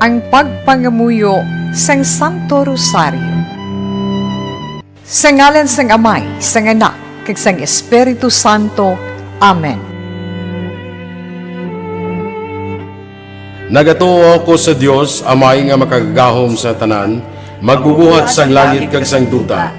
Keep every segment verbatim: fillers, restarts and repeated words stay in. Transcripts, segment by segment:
Ang pagpangamuyo sang Santo Rosario. Sa ngalan sang Amay, sang Anak, kag sang Espiritu Santo. Amen. Nagatuo ako sa Dios, Amay nga makagagahom sa tanan, magbubuhat sang langit kag sang duta.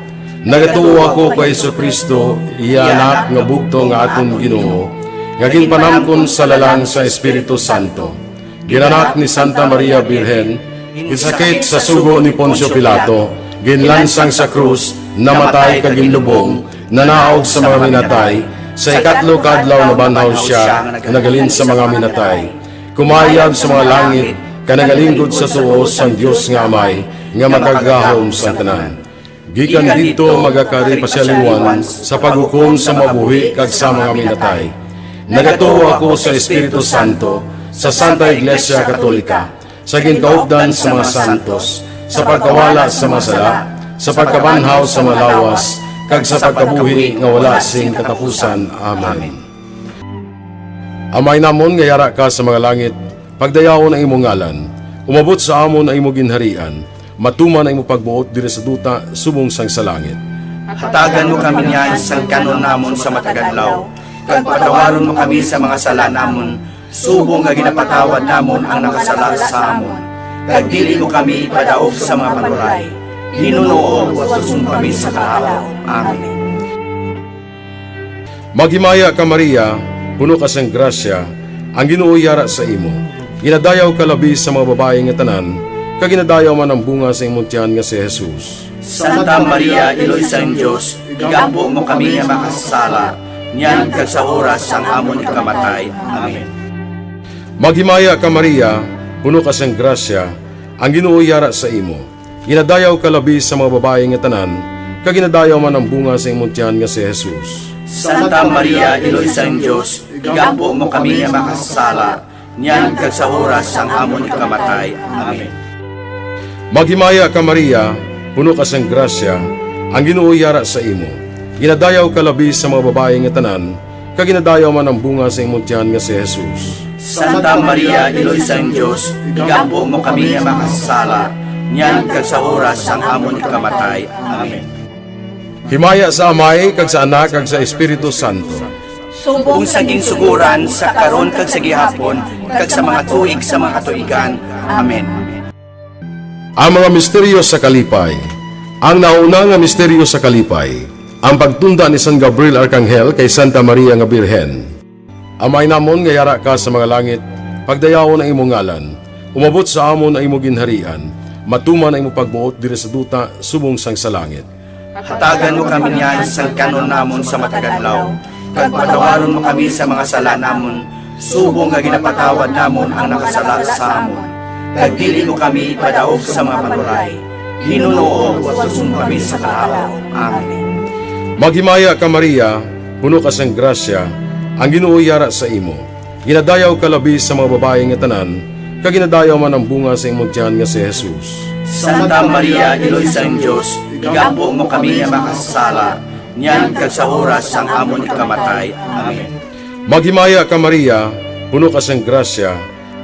Nagatuo ako kay Jesu-Cristo, iya Anak nga bugtong nga aton Ginoo, nga ginpanamkon sa lalang sa Espiritu Santo. Ginanak ni Santa Maria Birhen, ginsakit sa sugo ni Poncio Pilato, ginlansang sa krus, namatay kag ginlubong, nanaog sa mga minatay, sa ikatlo ka adlaw nabanhaw sia, naghalin sa mga minatay. Kumayab sa mga langit, kag nagalinggod sa tuo sang Dios nga Amay, nga makagagahom sang tanan. Gikan didto magakari pa sia liwat sa paghukom sa mabuhi kag sa mga minatay. Nagatuo ako sa Espiritu Santo, sa Santa Iglesia Katolika, sa ginkaupdan sa mga santos, sa pagkawala sa mga sala, sa pagkabanhaw sa mga lawas, kag sa pagkabuhi nga wala sing katapusan. Amen. Amay namon nga yara ka sa mga langit, pagdayawon ang imo ngalan. Umabot sa amon ang imo ginharian. Matuman ang imo pagbuot diri sa duta subong sang sa langit. Hatagan mo kami niyan sang kan-on namon sa matag adlaw, kag patawaron mo kami sa mga sala namon, subong nga ginapatawad namon ang nakasala sa amon. Kag dili mo kami ipadaog sa mga panuray. Ginoo, utuson mo kami sa kalapaw. Amen. Maghimaya ka, Maria, puno ka sang grasya, ang Ginoo yara sa imo. Ginadayaw ka labi sa mga babayi nga tanan, kag ginadayaw man ang bunga sa imong tiyan nga si Jesus. Santa Maria, Iloy sang Dios, igampo mo kami nga makasasala, niyan kag sa oras sang amon ikamatay. Amen. Maghimaya ka, Maria, puno ka sang grasya, ang Ginoo yara sa imo. Ginadayaw ka labi sa mga babayi nga tanan, kag ginadayaw man ang bunga sa imong tiyan nga si Jesus. Santa Maria, Iloy sang Dios, igampo mo kami nga makasasala, niyan kag sa oras sang amon ikamatay. Amen. Maghimaya ka, Maria, puno ka sang grasya, ang Ginoo yara sa imo. Ginadayaw ka labi sa mga babayi nga tanan, kag ginadayaw man ang bunga sa imong tiyan nga si Jesus. Santa Maria, Iloy sang Dios, igampo mo kami nga makasasala, niyan kag sa oras sang amon ikamatay. Amen. Himaya sa Amay, kag sa Anak, kag sa Espiritu Santo. Subong sa ginsugoran, sa karon, kag sa gihapon, kag sa mga tuig sa mga katuigan. Amen. Ang mga misteryo sa kalipay. Ang nauna nga misteryo sa kalipay, ang pagtunda ni San Gabriel Arkanghel kay Santa Maria nga Birhen. Amay namon nga yara ka sa mga langit, pagdayawon ang imong ngalan. Umabot sa amon ang imong ginharian. Matuman ang imong pagbuot diri sa duta subong sang sa langit. Hatagan mo kami niyan sang kan-on namon sa matag adlaw, kag patawaron mo kami sa mga sala namon, subong nga ginapatawad namon ang nakasala sa amon. Kag dili mo kami ipadaog sa mga panuray. Ginoo, utuson mo kami sa kalapaw. Amen. Maghimaya ka, Maria, puno ka sang grasya, ang Ginoo yara sa imo. Ginadayaw ka labi sa mga babayi nga tanan, kag ginadayaw man ang bunga sa imong tiyan nga si Jesus. Santa Maria, Iloy sang Dios, igampo mo kami nga makasasala, niyan kag sa oras sang amon ikamatay. Amen. Maghimaya ka, Maria, puno ka sang grasya,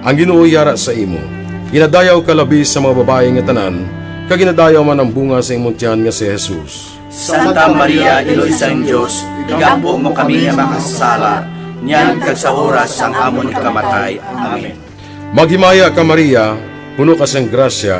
ang Ginoo yara sa imo. Ginadayaw ka labi sa mga babayi nga tanan, kag ginadayaw man ang bunga sa imong tiyan nga si Jesus. Santa Maria, Iloy sang Dios, igampo mo kami nga makasasala, niyan kag sa oras sang amon ikamatay. Amen. Maghimaya ka, Maria, puno ka sang grasya,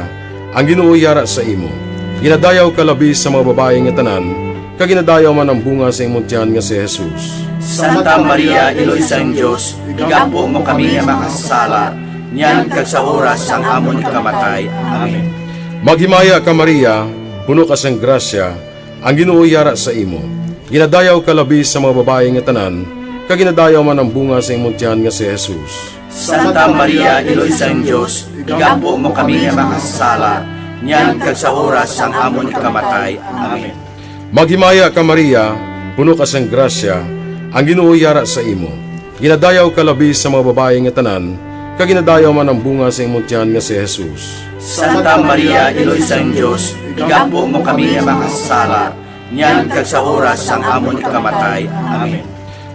ang Ginoo yara sa imo. Ginadayaw ka labi sa mga babayi nga tanan, kag ginadayaw man ang bunga sa imong tiyan nga si Jesus. Santa Maria, Iloy sang Dios, igampo mo kami nga makasasala, niyan kag sa oras sang amon ikamatay. Amen. Maghimaya ka, Maria, puno ka sang grasya, ang Ginoo yara sa imo. Ginadayaw ka labi sa mga babayi nga tanan, kag ginadayaw man ang bunga sa imong tiyan nga si Jesus. Santa Maria, Iloy sang Dios, igampo mo kami nga makasasala, niyan kag sa oras sang amon ikamatay. Amen. Maghimaya ka, Maria, puno ka sang grasya, ang Ginoo yara sa imo. Ginadayaw ka labi sa mga babayi nga tanan, kag ginadayaw man ang bunga sa imong tiyan nga si Jesus. Santa Maria, Iloy sang Dios, igampo mo kami nga makasasala, niyan kag sa oras sang amon ikamatay. Amen.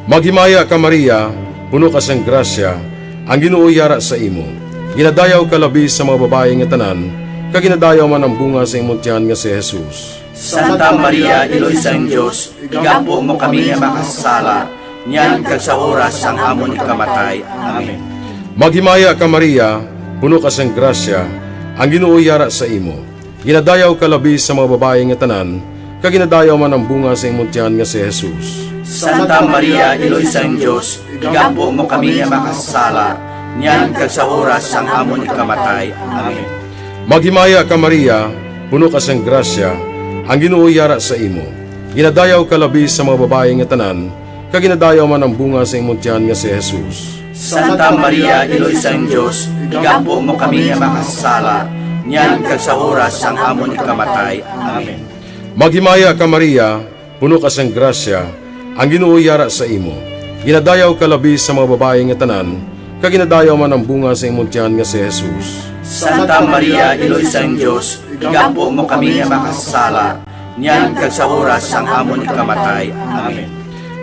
Maghimaya ka, Maria, puno ka sang grasya, ang Ginoo yara sa imo. Ginadayaw ka labi sa mga babayi nga tanan, kag ginadayaw man ang bunga sa imong tiyan nga si Jesus. Santa Maria, Iloy sang Dios, igampo mo kami nga makasasala, niyan kag sa oras sang amon ikamatay. Amen. Maghimaya ka, Maria, puno ka sang grasya, ang Ginoo yara sa imo. Ginadayaw ka labi sa mga babayi nga tanan, kag ginadayaw man ang bunga sa imong tiyan nga si Jesus. Santa Maria, Iloy sang Dios, igampo mo kami nga makasasala, niyan kag sa oras sang amon ikamatay. Amen. Maghimaya ka, Maria, puno ka sang grasya, ang Ginoo yara sa imo. Ginadayaw ka labi sa mga babayi nga tanan, kag ginadayaw man ang bunga sa imong tiyan nga si Jesus. Santa Maria, Iloy sang Dios, igampo mo kami nga makasasala, niyan kag sa oras sang amon ikamatay. Amen. Maghimaya ka, Maria, puno ka sang grasya, ang Ginoo yara sa imo. Ginadayaw ka labi sa mga babayi nga tanan, kag ginadayaw man ang bunga sa imong tiyan nga si Jesus. Santa Maria, Iloy sang Dios, igampo mo kami nga makasasala, niyan kag sa oras sang amon ikamatay. Amen.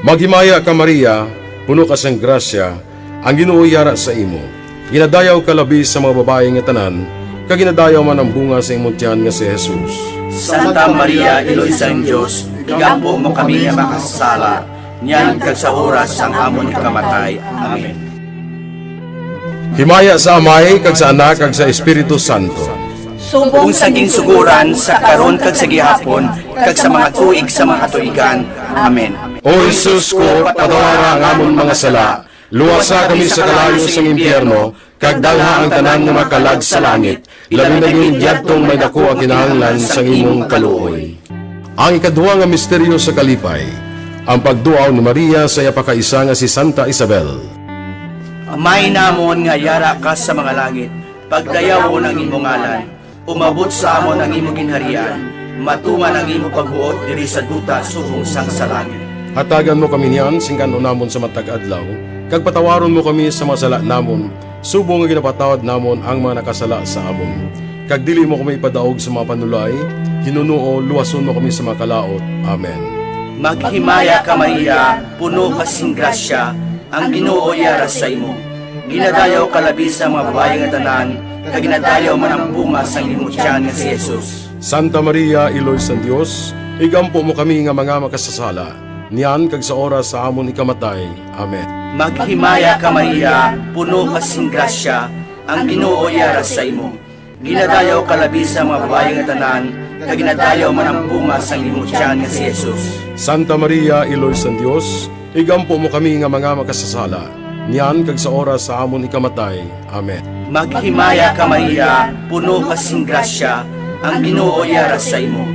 Maghimaya ka, Maria, puno ka sang grasya, ang Ginoo yara sa imo. Ginadayaw ka labi sa mga babayi nga tanan, kag ginadayaw man ang bunga sa imong tiyan nga si Jesus. Santa Maria, Iloy sang Dios, igampo mo kami nga makasasala, niyan kag sa oras sang amon ikamatay. Amen. Himaya sa Amay, kag sa Anak, kag sa Espiritu Santo. Subong sa ginsugoran, sa karon, kag sa gihapon, kag sa mga tuig sa mga katuigan. Amen. O Jesus ko, patawara ang amon mga sala, luwasa kami sa kalayo sang impyerno, kag dalha ang tanan nga mga kalag sa langit, labi na gid yadtong may daku ang kinahanglan sang imong kaluoy. Ang ikaduha nga misteryo sa kalipay, ang pagduaw ni Maria sa iya pakaisa nga si Santa Isabel. Amay namon nga yara ka sa mga langit, pagdayawon ang imo ngalan, umabot sa amon ang imo ginharian, matuman ang imo pagbuot diri sa duta subong sang sa langit. Hatagan mo kami niyan sing kan-on namon sa matag adlaw, kag patawaron mo kami sa mga sala namon, subong nga ginapatawad namon ang mga nakasala sa amon. Kag dili mo kami ipadaog sa mga panulay, hinunoo luwason mo kami sa mga kalaut. Amen. Maghimaya ka, Maria, puno ka sing grasya, ang Ginoo yara sa imo. Ginadayaw ka labi sa mga babayi nga tanan, kag ginadayaw man ang bunga sang imo tiyan nga si Jesus. Santa Maria, Iloy sang Dios, igampo mo kami nga mga makasasala, niyan kag sa oras sa amon ikamatay. Amen. Maghimaya ka, Maria, puno ka sing grasya, ang Ginoo yara sa imo. Ginadayaw ka labi sa mga babayi nga tanan, kag ginadayaw man ang bunga sang imo tiyan nga si Jesus. Santa Maria, Iloy sang Dios, igampo mo kami nga mga makasasala, niyan kag sa oras sa amon ikamatay. Amen. Maghimaya ka, Maria, puno ka sing grasya, ang Ginoo yara sa imo.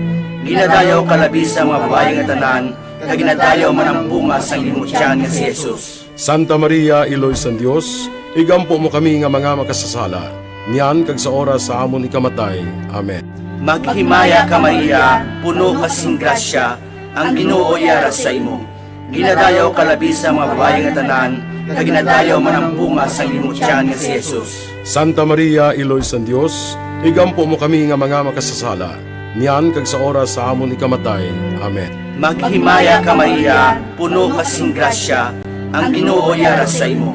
Ginadayaw ka labi sa mga babayi nga tanan, kag ginadayaw man ang bunga sang imo tiyan nga si Jesus. Santa Maria, Iloy sang Dios, igampo mo kami nga mga makasasala, niyan kag sa oras sa amon ikamatay. Amen. Maghimaya ka, Maria, puno ka sing grasya, ang Ginoo yara sa imo. Ginadayaw ka labi sa mga babayi nga tanan, kag ginadayaw man ang bunga sang imo tiyan nga si Jesus. Santa Maria, Iloy sang Dios, igampo mo kami nga mga makasasala, niyan kag sa oras sa amon ikamatay. Amen. Maghimaya ka, Maria, puno ka sing grasya, ang Ginoo yara sa imo.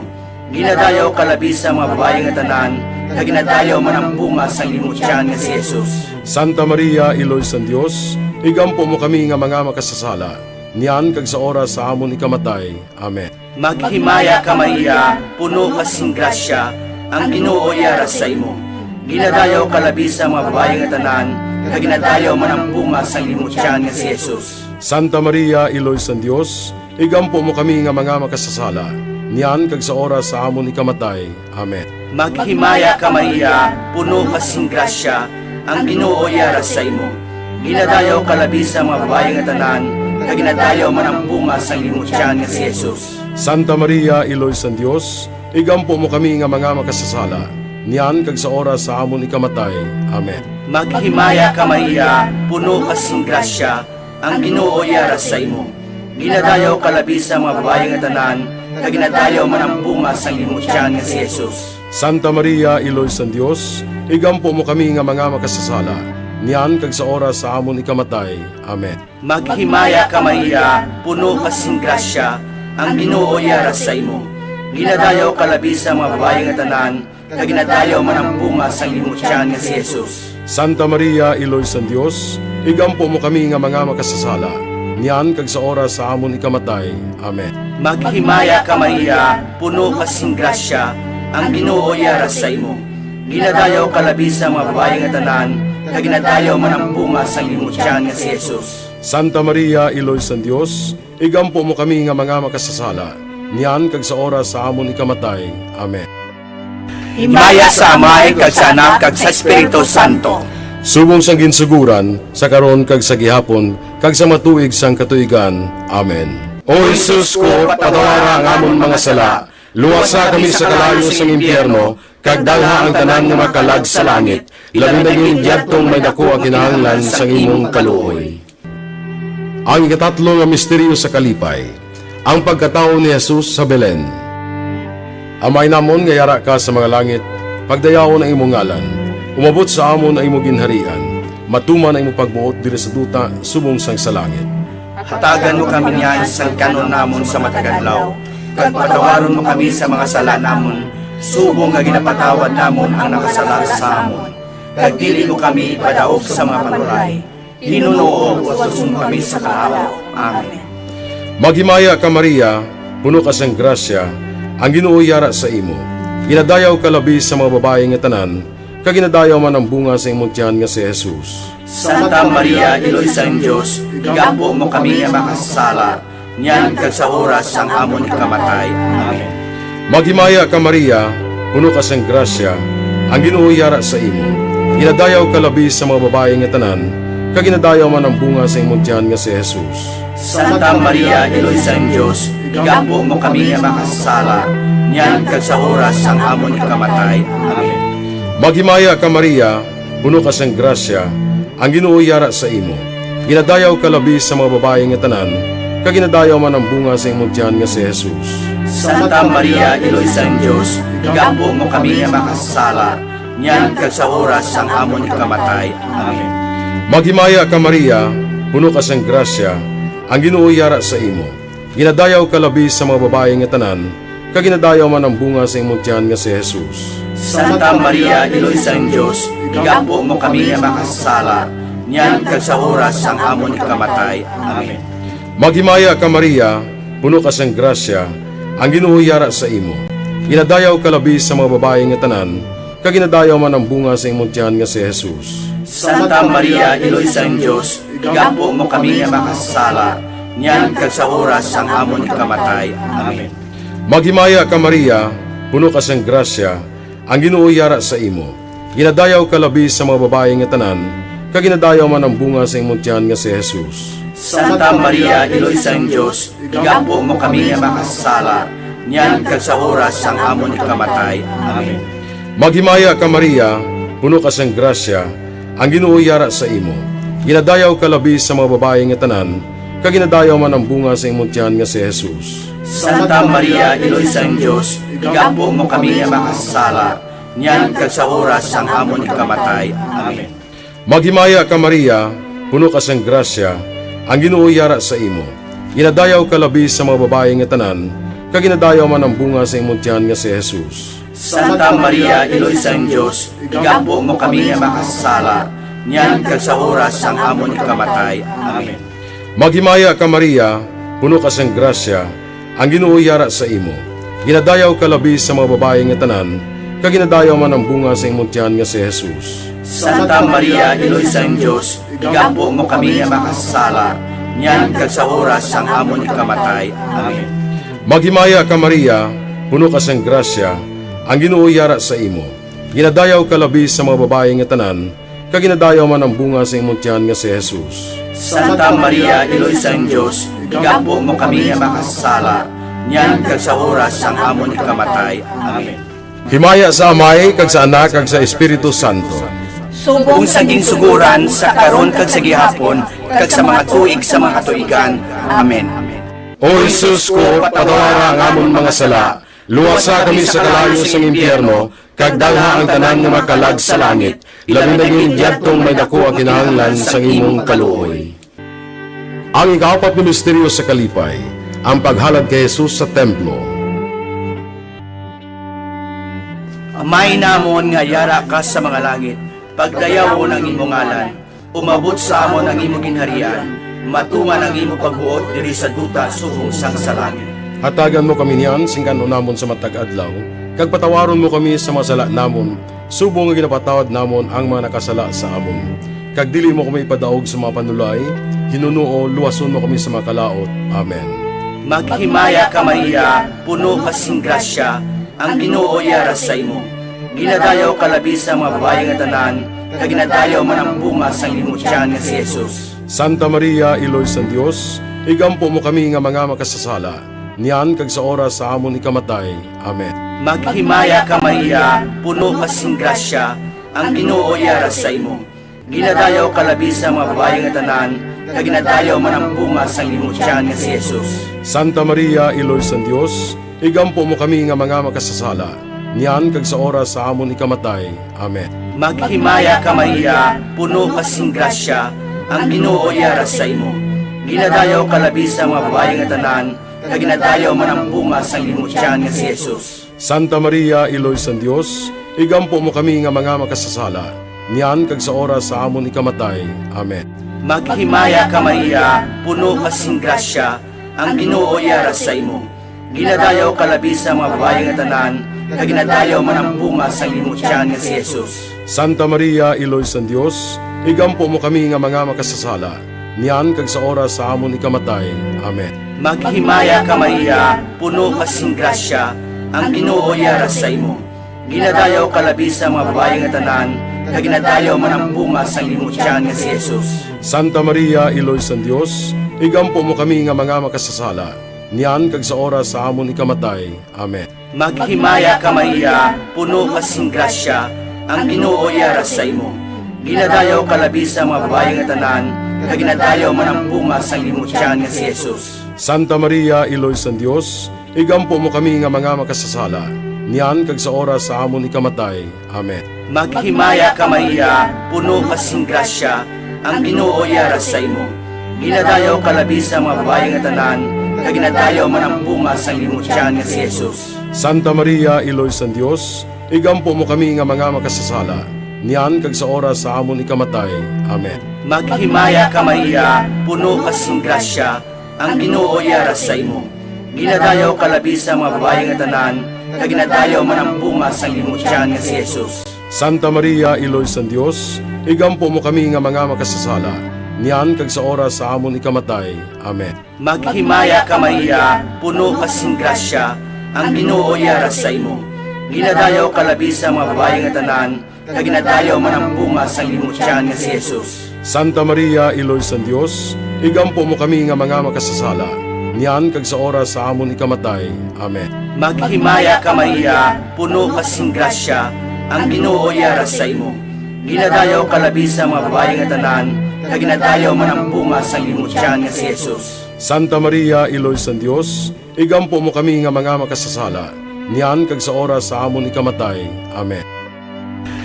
Ginadayaw ka labi sa mga babayi nga tanan, kag ginadayaw man ang bunga sang imo tiyan nga si Jesus. Santa Maria, Iloy sang Dios, igampo mo kami nga mga makasasala, niyan kag sa oras sa amon ikamatay. Amen. Maghimaya ka, Maria, puno ka sing grasya, ang Ginoo yara sa imo. Ginadayaw ka labi sa mga babayi nga tanan, kag ginadayaw man ang bunga sang imo tiyan nga si Jesus. Santa Maria, Iloy sang Dios, igampo mo kami nga mga makasasala, niyan kag sa oras sa amon ikamatay. Amen. Maghimaya ka, Maria, puno ka sing grasya, ang Ginoo yara sa imo. Ginadayaw ka labi sa mga babayi nga tanan, kag ginadayaw man ang bunga sang imo tiyan nga si Jesus. Santa Maria, Iloy sang Dios, igampo mo kami nga mga makasasala, niyan kag sa oras sa amon ikamatay. Amen. Maghimaya ka, Maria, puno ka sing grasya, ang Ginoo yara sa imo. Ginadayaw ka labi sa mga babayi nga tanan, kag ginadayaw man ang bunga sang imo tiyan nga si Jesus. Santa Maria, Iloy sang Dios, igampo mo kami nga mga makasasala, niyan kag sa oras sa amon ikamatay. Amen. Maghimaya ka, Maria, puno ka sing grasya, ang Ginoo yara sa imo. Ginadayaw ka labi sa mga babayi nga tanan, kag ginadayaw man ang bunga sang imong tiyan nga si Jesus. Santa Maria, Iloy sang Dios, igampo mo kami nga mga makasasala, niyan kag sa oras sa amon ikamatay. Amen. Maghimaya ka, Maria, puno ka sing grasya, ang Ginoo yara sa imo. Ginadayaw ka labi sa mga babayi nga tanan, kag ginadayaw man ang bunga sang imong tiyan nga si Jesus. Santa Maria, Iloy sang Dios, igampo mo kami nga mga makasasala, niyan kag sa oras sa amon ikamatay. Amen. Himaya sa Amay, kag sa Anak, kag sa Espiritu Santo. Subong sang ginsugoran, sa karon, kag sa gihapon, kag sa mga tuig sang katuigan. Amen. O Jesus ko, patawara ang amon mga sala, luwasa kami sa kalayo sang impyerno, kag dalha ang tanan nga makalag sa langit, labi na gid yadtong may daku ang kinahanglan sang imong kaluoy. Ang ikatatlo nga misteryo sa kalipay, ang pagkatawo ni Jesus sa Belen. Amay namon nga yara ka sa mga langit, pagdayawon ang imong ngalan. Umabot sa amon ang imong ginharian. Matuman ang imong pagbuot diri sa duta subong sang sa langit. Hatagan mo kami niyan sang kan-on namon sa matag adlaw, kag patawaron mo kami sa mga sala namon, subong nga ginapatawad namon ang nakasala sa amon. Kag dili mo kami ipadaog sa mga panuray, Ginoo, wason mo kami sa kaalam. Amen. Maghimaya ka, Maria, puno ka sang grasya, ang Ginoo yara sa imo. Ginadayaw ka labi sa mga babayi nga tanan, kag ginadayaw man ang bunga sa imong tiyan nga si Jesus. Santa Maria, Iloy sang Dios, igampo mo kami nga makasasala, niyan kag sa oras sang amon ikamatay. Amen. Maghimaya ka, Maria, puno ka sang grasya, ang Ginoo yara sa imo. Ginadayaw ka labi sa mga babayi nga tanan, kag ginadayaw man ang bunga sa imong tiyan nga si Jesus. Santa Maria, Iloy sang Dios, igampo mo kami nga makasasala, niyan kag sa oras sang amon ikamatay. Amen. Maghimaya ka, Maria, puno ka sang grasya, ang Ginoo yara sa imo. Ginadayaw ka labi sa mga babayi nga tanan, kag ginadayaw man ang bunga sa imong tiyan nga si Jesus. Santa Maria, Iloy sang Dios, igampo mo kami nga makasasala, niyan kag sa oras sang amon ikamatay. Amen. Maghimaya ka, Maria, puno ka sang grasya, ang Ginoo yara sa imo. Ginadayaw ka labi sa mga babayi nga tanan, kag ginadayaw man ang bunga sa imong tiyan nga si Jesus. Santa Maria, Iloy sang Dios, igampo mo kami nga makasasala, niyan kag sa oras sang amon ikamatay. Amen. Maghimaya ka, Maria, puno ka sang grasya, ang Ginoo yara sa imo. Ginadayaw ka labi sa mga babayi nga tanan, kag ginadayaw man ang bunga sa imong tiyan nga si Jesus. Santa Maria, Iloy sang Dios, igampo mo kami nga makasasala, niyan kag sa oras sang amon ikamatay. Amen. Maghimaya ka, Maria, puno ka sang grasya, ang Ginoo yara sa imo. Ginadayaw ka labi sa mga babayi nga tanan, kag ginadayaw man ang bunga sa imong tiyan nga si Jesus. Santa Maria, Iloy sang Dios, igampo mo kami nga makasasala, niyan kag sa oras sang amon ikamatay. Amen. Maghimaya ka, Maria, puno ka sang grasya, ang Ginoo yara sa imo. Ginadayaw ka labi sa mga babayi nga tanan, kag ginadayaw man ang bunga sa imong tiyan nga si Jesus. Santa Maria, Iloy sang Dios, igampo mo kami nga makasasala, niyan kag sa oras sang amon ikamatay. Amen. Maghimaya ka, Maria, puno ka sang grasya, ang Ginoo yara sa imo. Ginadayaw ka labi sa mga babayi nga tanan, kag ginadayaw man ang bunga sa imong tiyan nga si Jesus. Santa Maria, Iloy sang Dios, igampo mo kami nga makasasala, niyan kag sa oras sang amon ikamatay. Amen. Maghimaya ka, Maria, puno ka sang grasya, ang Ginoo yara sa imo. Ginadayaw ka labi sa mga babayi nga tanan, kag ginadayaw man ang bunga sa imong tiyan nga si Jesus. Santa Maria, Iloy sang Dios, igampo mo kami nga makasasala, niyan kag sa oras sang amon ikamatay. Amen. Maghimaya ka, Maria, puno ka sang grasya, ang Ginoo yara sa imo. Ginadayaw ka labi sa mga babayi nga tanan, kag ginadayaw man ang bunga sa imong tiyan nga si Jesus. Santa Maria, Iloy sang Dios, igampo mo kami nga makasasala, niyan kag sa oras sang amon ikamatay. Amen. Himaya sa Amay, kag sa Anak, kag sa Espiritu Santo. Subong sa ginsugoran, sa karon, kag sa gihapon, kag sa mga tuig sa mga katuigan. Amen. O Jesus ko, patawara ang amon mga sala, luwasa kami sa kalayo sang impyerno, kag dalha ang tanan nga makalag sa langit, labi na gid yadtong may daku ang kinahanglan sang imong kaluoy. Ang ikaapat nga misteryo sa kalipay, ang paghalad kay Jesus sa templo. Amay namon nga yara ka sa mga langit, pagdayawon ang imo ngalan. Umabot sa amon ang imo ginharian. Matuman ang imo pagbuot diri sa duta subong sang sa langit. Hatagan mo kami niyan sing kan-on namon sa matag adlaw, kag patawaron mo kami sa mga sala namon, subong nga ginapatawad namon ang mga nakasala sa amon. Kag dili mo kami ipadaog sa mga panulay, hinunoo luwason mo kami sa mga kalaut. Amen. Maghimaya ka, Maria, puno ka sing grasya, ang Ginoo yara sa imo. Ginadayaw ka labi sa mga babayi nga tanan, kag ginadayaw man ang bunga sang imo tiyan nga si Jesus. Santa Maria, Iloy sang Dios, igampo mo kami nga mga makasasala, niyan kag sa oras sa amon ikamatay. Amen. Maghimaya ka, Maria, puno ka sing grasya, ang Ginoo yara sa imo. Ginadayaw ka labi sa mga babayi nga tanan, kag ginadayaw man ang bunga sang imo tiyan nga si Jesus. Santa Maria, Iloy sang Dios, igampo mo kami nga mga makasasala, niyan kag sa oras sa amon ikamatay. Amen. Maghimaya ka, Maria, puno ka sing grasya, ang Ginoo yara sa imo. Ginadayaw ka labi sa mga babayi nga tanan, kag ginadayaw man ang bunga sang imo tiyan nga si Jesus. Santa Maria, Iloy sang Dios, igampo mo kami nga mga makasasala, niyan kag sa oras sa amon ikamatay. Amen. Maghimaya ka, Maria, puno ka sing grasya, ang Ginoo yara sa imo. Ginadayaw ka labi sa mga babayi nga tanan, kag ginadayaw man ang bunga sang imo tiyan nga si Jesus. Santa Maria, Iloy sang Dios, igampo mo kami nga mga makasasala, niyan kag sa oras sa amon ikamatay. Amen. Maghimaya ka, Maria, puno ka sing grasya, ang Ginoo yara sa imo. Ginadayaw ka labi sa mga babayi nga tanan, kag ginadayaw man ang bunga sang imo tiyan nga si Jesus. Santa Maria, Iloy sang Dios, igampo mo kami nga mga makasasala, niyan kag sa oras sa amon ikamatay. Amen. Maghimaya ka, Maria, puno ka sing grasya, ang Ginoo yara sa imo. Ginadayaw ka labi sa mga babayi nga tanan, kag ginadayaw man ang bunga sang imo tiyan nga si Jesus. Santa Maria, Iloy sang Dios, igampo mo kami nga mga makasasala, niyan kag sa oras sa amon ikamatay. Amen. Maghimaya ka, Maria, puno ka sing grasya, ang Ginoo yara sa imo. Ginadayaw ka labi sa mga babayi nga tanan, kag ginadayaw man ang bunga sang imo tiyan nga si Jesus. Santa Maria, Iloy sang Dios, igampo mo kami nga mga makasasala, niyan kag sa oras sa amon ikamatay. Amen. Maghimaya ka, Maria, puno ka sing grasya, ang Ginoo yara sa imo. Ginadayaw ka labi sa mga babayi nga tanan, kag ginadayaw man ang bunga sang imo tiyan nga si Jesus. Santa Maria, Iloy sang Dios, igampo mo kami nga mga makasasala, niyan kag sa oras sa amon ikamatay. Amen. Maghimaya ka, Maria, puno ka sing grasya, ang Ginoo yara sa imo. Ginadayaw ka labi sa mga babayi nga tanan, kag ginadayaw man ang bunga sang imo tiyan nga si Jesus. Santa Maria, Iloy sang Dios, igampo mo kami nga mga makasasala, niyan kag sa oras sa amon ikamatay. Amen. Maghimaya ka, Maria, puno ka sing grasya, ang Ginoo yara sa imo. Ginadayaw ka labi sa mga babayi nga tanan, kag ginadayaw man ang bunga sang imo tiyan nga si Jesus. Santa Maria, Iloy sang Dios, igampo mo kami nga mga makasasala, niyan kag sa oras sa amon ikamatay. Amen.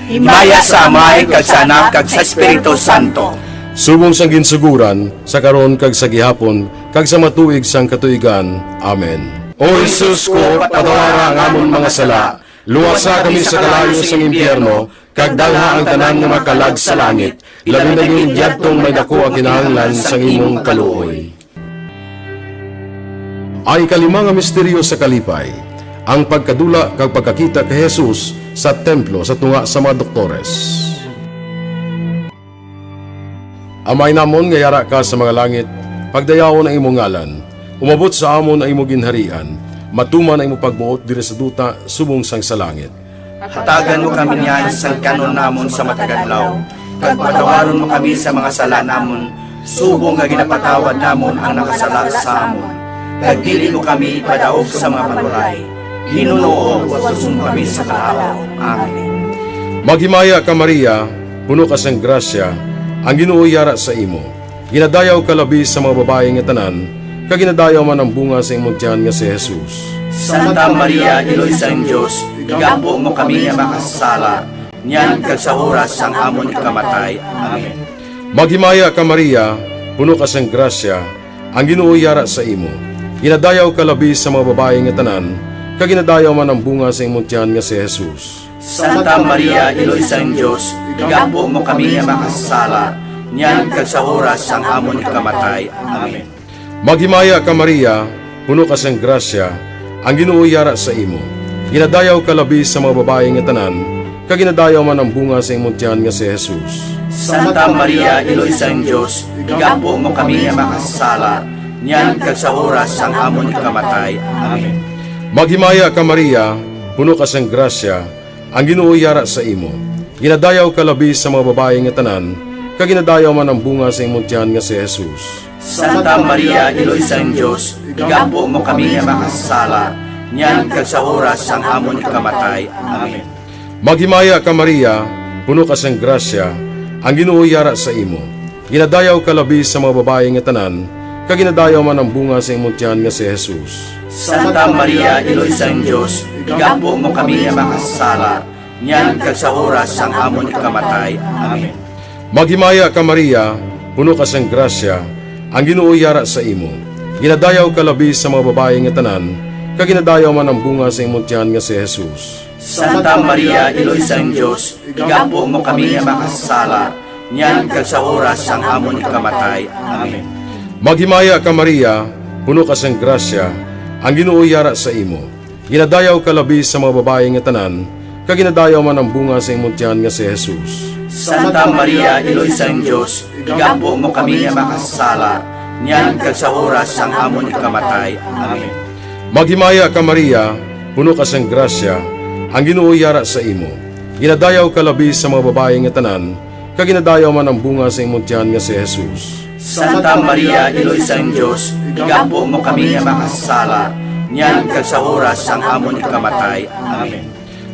Himaya sa Amay, kag sa Anak, kag sa Espiritu Santo. Subong sang ginsugoran, sa karon, kag sa gihapon, kag sa mga tuig sang katuigan. Amen. O Jesus ko, patawara ang amon mga sala, luwasa kami sa kalayo sang impyerno, kag dalha ang tanan nga mga kalag sa langit, labi na gid yadtong may daku ang kinahanglan sang imong kaluoy. Ang ikalima nga misteryo sa kalipay, ang pagkadula kag pagkakita kay Jesus sa templo sa tunga sa mga doktores. Amay namon nga yara ka sa mga langit, pagdayawon ang imong ngalan. Umabot sa amon ang imong ginharian. Matuman ang imong pagbuot diri sa duta subong sang sa langit. Hatagan mo kami niyan sang kan-on namon sa matag adlaw, kag patawaron mo kami sa mga sala namon, subong nga ginapatawad namon ang nakasala sa amon. Kag dili mo kami ipadaog sa mga panulay, hinunoo luwason mo kami sa kalaut. Amen. Maghimaya ka, Maria, puno ka sang grasya, ang Ginoo yara sa imo. Ginadayaw ka labi sa mga babayi nga tanan, kag ginadayaw man ang bunga sa imong tiyan nga si Jesus. Santa Maria, Iloy sang Dios, igampo mo kami nga makasasala, niyan kag sa oras sang amon ikamatay. Amen. Maghimaya ka, Maria, puno ka sang grasya, ang Ginoo yara sa imo. Ginadayaw ka labi sa mga babayi nga tanan, kag ginadayaw man ang bunga sa imong tiyan nga si Jesus. Santa Maria, Iloy sang Dios, igampo mo kami nga makasasala, niyan kag sa oras sang amon ikamatay. Amen. Maghimaya ka, Maria, puno ka sang grasya, ang Ginoo yara sa imo. Ginadayaw ka labi sa mga babayi nga tanan, kag ginadayaw man ang bunga sa imong tiyan nga si Jesus. Santa Maria, Iloy sang Dios, igampo mo kami nga makasasala, niyan kag sa oras sang amon ikamatay. Amen. Maghimaya ka, Maria, puno ka sang grasya, ang Ginoo yara sa imo. Ginadayaw ka labi sa mga babayi nga tanan, kag ginadayaw man ang bunga sa imong tiyan nga si Jesus. Santa Maria, Iloy sang Dios, igampo mo kami nga makasasala, niyan kag sa oras sang amon ikamatay. Amen. Maghimaya ka, Maria, puno ka sang grasya, ang Ginoo yara sa imo. Ginadayaw ka labi sa mga babayi nga tanan, kag ginadayaw man ang bunga sa imong tiyan nga si Jesus. Santa Maria, Iloy sang Dios, igampo mo kami nga makasasala, niyan kag sa oras sang amon ikamatay. Amen. Maghimaya ka, Maria, puno ka sang grasya, ang Ginoo yara sa imo. Ginadayaw ka labi sa mga babayi nga tanan, kag ginadayaw man ang bunga sa imong tiyan nga si Jesus. Santa Maria, Iloy sang Dios, igampo mo kami nga makasasala, niyan kag sa oras sang amon ikamatay. Amen. Maghimaya ka, Maria, puno ka sang grasya, ang Ginoo yara sa imo. Ginadayaw ka labi sa mga babayi nga tanan, kag ginadayaw man ang bunga sa imong tiyan nga si Jesus. Santa Maria, Iloy sang Dios, igampo mo kami nga makasasala, niyan kag sa oras sang amon ikamatay. Amen. Maghimaya ka, Maria, puno ka sang grasya, ang Ginoo yara sa imo. Ginadayaw ka labi sa mga babayi nga tanan, kag ginadayaw man ang bunga sa imong tiyan nga si Jesus. Santa Maria, Iloy sang Dios, igampo mo kami nga makasasala, niyan kag sa oras sang amon ikamatay. Amen.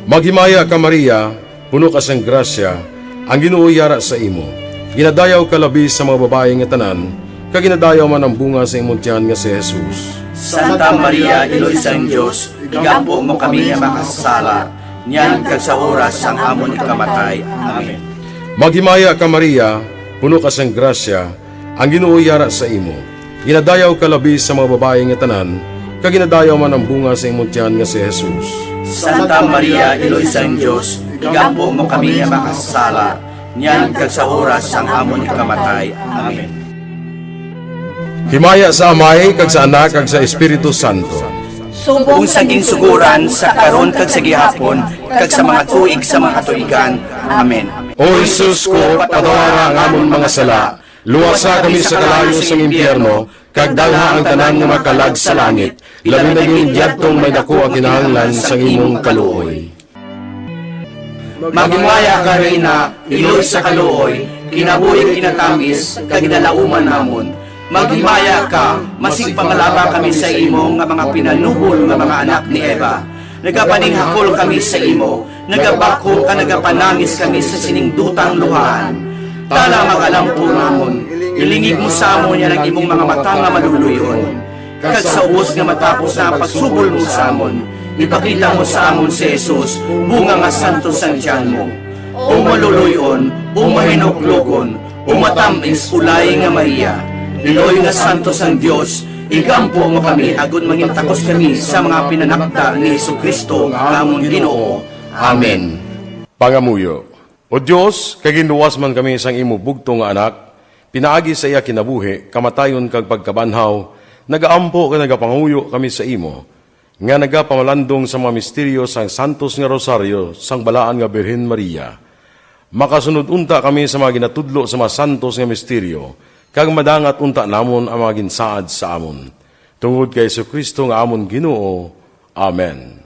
Maghimaya ka, Maria, puno ka sang grasya, ang Ginoo yara sa imo. Ginadayaw ka labi sa mga babayi nga tanan, kag ginadayaw man ang bunga sa imong tiyan nga si Jesus. Santa Maria, Iloy sang Dios, igampo mo kami nga makasasala, niyan kag sa oras sang amon ikamatay. Amen. Maghimaya ka, Maria, puno ka sang grasya, ang Ginoo yara sa imo. Ginadayaw ka labi sa mga babayi nga tanan, kag ginadayaw man ang bunga sa imong tiyan nga si Jesus. Santa Maria, Iloy sang Dios, igampo mo kami nga makasasala, niyan kag sa oras sang amon ikamatay. Amen. Himaya sa Amay, kag sa Anak, kag sa Espiritu Santo. Subong sa ginsugoran, sa karon, kag sa gihapon, kag sa mga tuig sa mga katuigan. Amen. O Jesus ko, patawara ang amon mga sala, luwasa kami sa kalayo sang impyerno, kag dalha ang tanan nga makalag sa langit, labi na gid yadtong may daku ang kinahanglan sang imong kaluoy. Maghimaya ka, Reyna, iloy sa kaluoy, kinabuhi kinatamis, kag ginalauman namon. Maghimaya ka, masigpamalaba kami sa imo nga mga pinalubol nga mga anak ni Eva. Nagapaninghakol kami sa imo, nagabakho ka, nagapanangis kami sa sining dutang luhaan. Tala, mag-alampo namon, ilingig mo sa amon yan ang imong mga mata nga maluluy-on. Kag sa ubos nga matapos na ang pagsubol mo sa amon, ipakita mo sa amon si Jesus, bunga nga santo sang tiyan mo. O maluluy-on, o mahinuklogon, o matamis, ulay nga Maria, iloy nga santo sang Dios, igampo mo kami agod mangintakos kami sa mga pinanakda ni Jesu-Cristo nga amon Ginoo. Amen. Pangamuyo. O Dios, kay ginluwas man kami sang imo bugtong nga Anak, pinaagi sa iya kinabuhi, kamatayon, kag pagkabanhaw, nagaampo kag nagapangamuyo kami sa imo, nga nagapamalandong sa mga misteryo sang santos nga rosaryo sang Balaan nga Birhen Maria. Makasunod unta kami sa mga ginatudlo sa mga santos nga misteryo, kag madangat unta namon ang mga ginsaad sa amon. Tungod kay Jesu-Cristo nga amon Ginoo. Amen.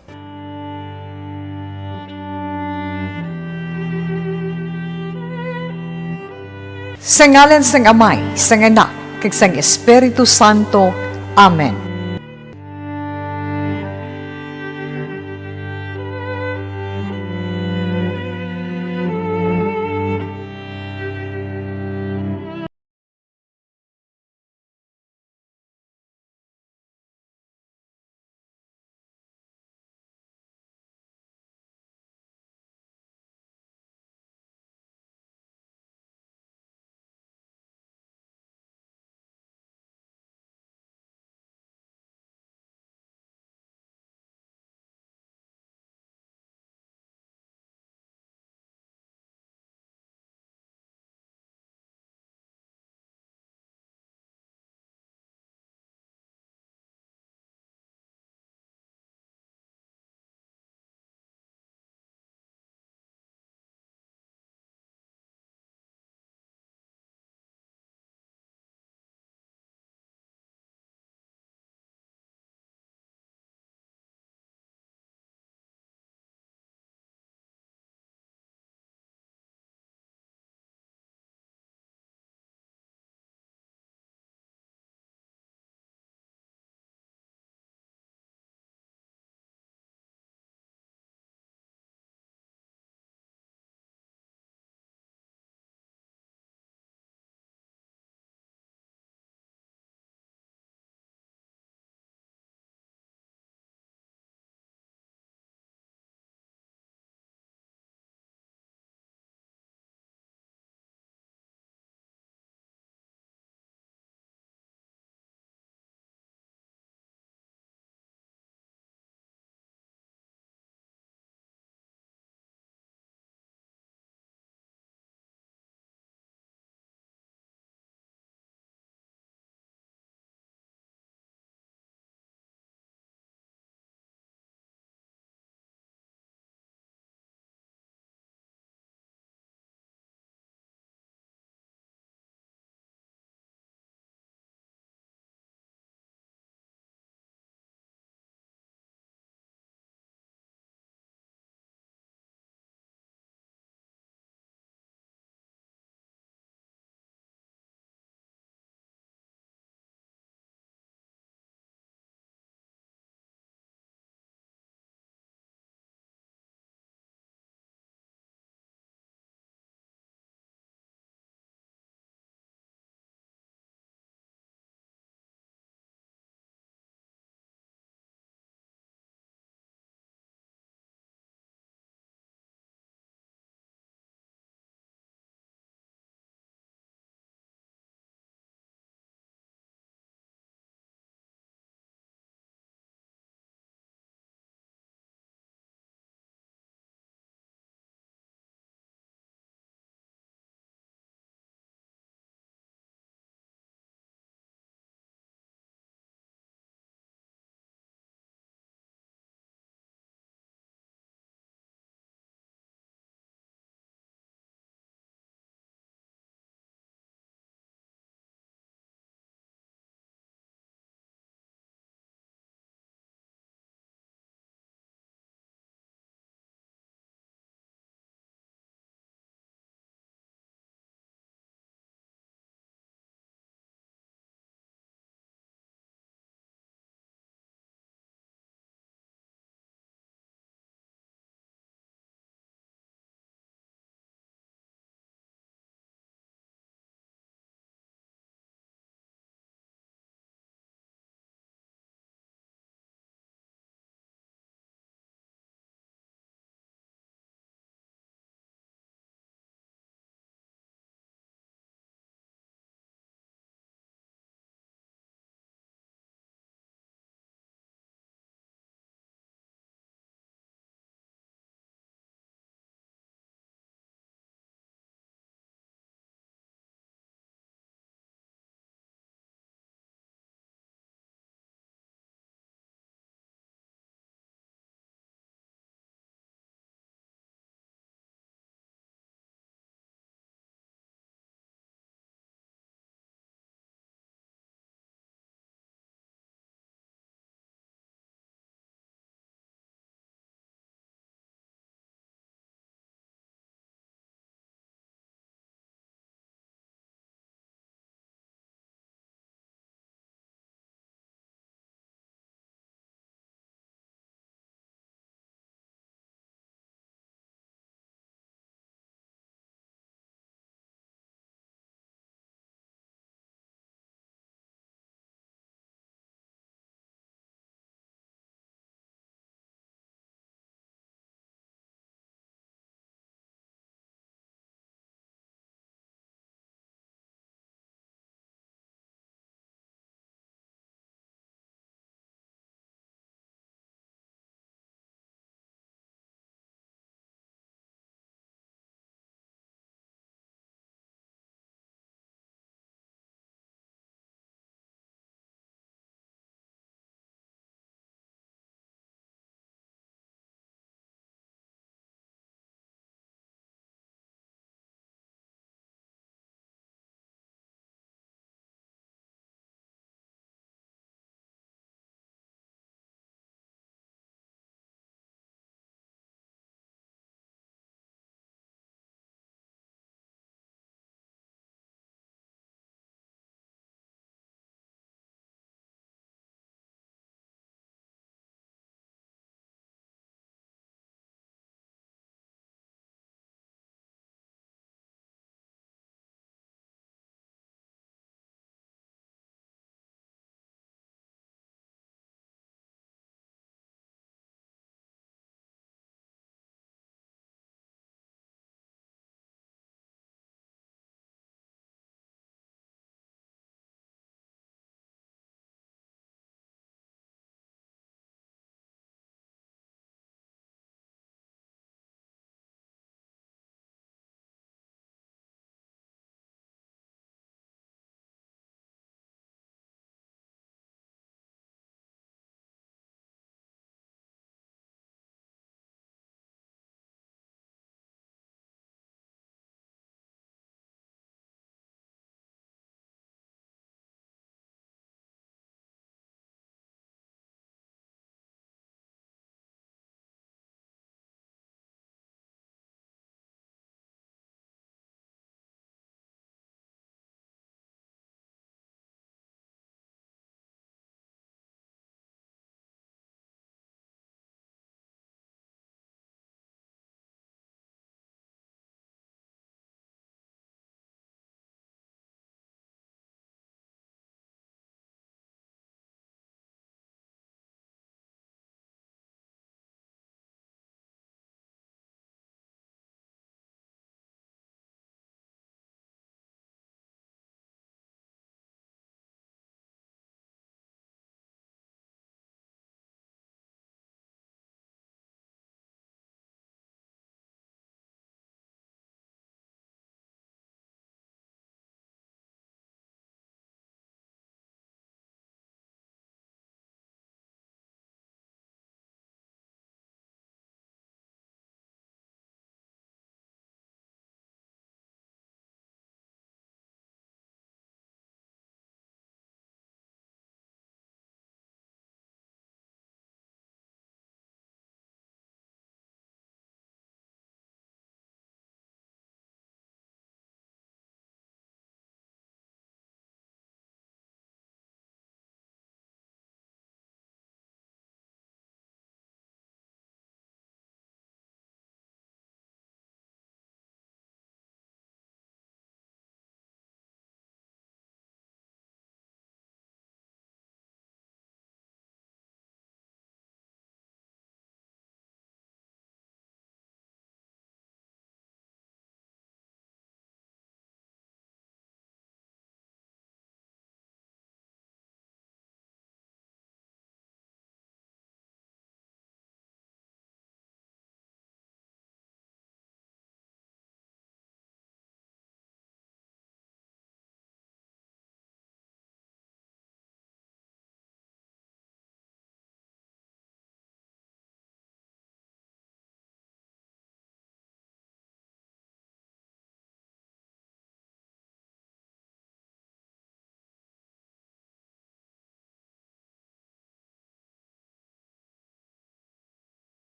Sa ngalan sang Amay, sang Anak, kag sang Espiritu Santo. Amen.